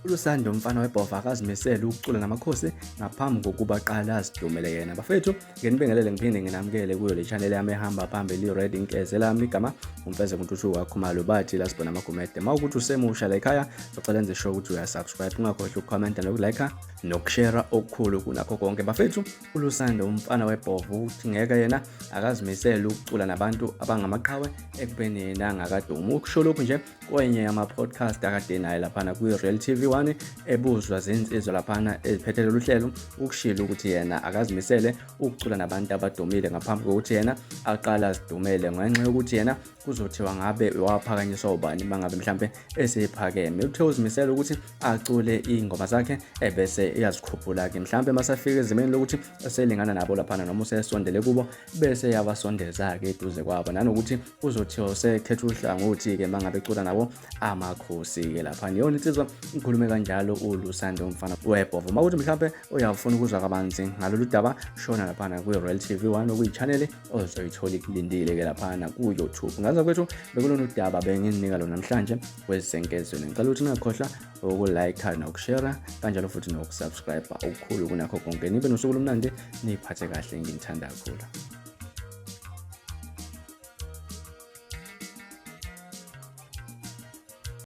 ULusanda umfana webhova akazimisele ukucula namakhosi ngaphambi kokuba aqale azidumele yena. Bafethu, nginibingelele ngiphinde nginamukele kuyo le channel yami ehamba phambili i-Red Inkeze lami igama uMfeze kuNtuthuko kaKhumalo bathi la sibona amagumede. Uma ukuthi usemusha la ekhaya, socela enze sure ukuthi uyasubscribe, ungakhohlwa ukukhomenta nokulike nokushare okukhulu kunakho konke. Bafethu, uLusanda umfana webhova uthi ngeke yena akazimisele ukucula nabantu abangamaqhawe ekubeni yena angakadumi. Ukusho lokhu nje kwenye yama-podcast akade naye laphana kwi-Real TV 1 ebuzwa zinsizwa laphana eziphethe lolu hlelo, ukushilo ukuthi yena akazimisele ukucula nabantu abadumile ngaphambi kokuthi yena aqale azidumele ngenxa yokuthi yena kuzothiwa ngabe waphakanyiswa ubani mangabe mhlampe esephakeme. Uthe uzimisele ukuthi acule iy'ngoma zakhe ebese iyazikhuphula-ke mhlampe masafika ezimeni lokuthi eselingana nabo laphana noma usesondele kubo bese yabasondeza-ke eduze kwabo, nanokuthi kuzothiwa usekhetha uhlangothi-ke mangabe ecula nabo amakhosi-ke laphana. Iyona insizwa ikhulume kanjalo uLusanda umfana webhova. Uma kuthi mhlampe uyafuna ukuzwa kabanzi ngalolu daba, shona laphana kwi-Royal TV 1 okuyi-channel ozoyithola ikulindile-ke laphana ku-YouTube. Ngaza kwethu bekulona udaba benginika lona namhlanje kwezenkezweni. Ngicela ukuthi ningakhohlwa ukulike nokushare kanjalo futhi nokusubscribe okukhulu kunakho konke. Nibe nosuku olumnandi, niyiphathe kahle, nginithanda kakhulu.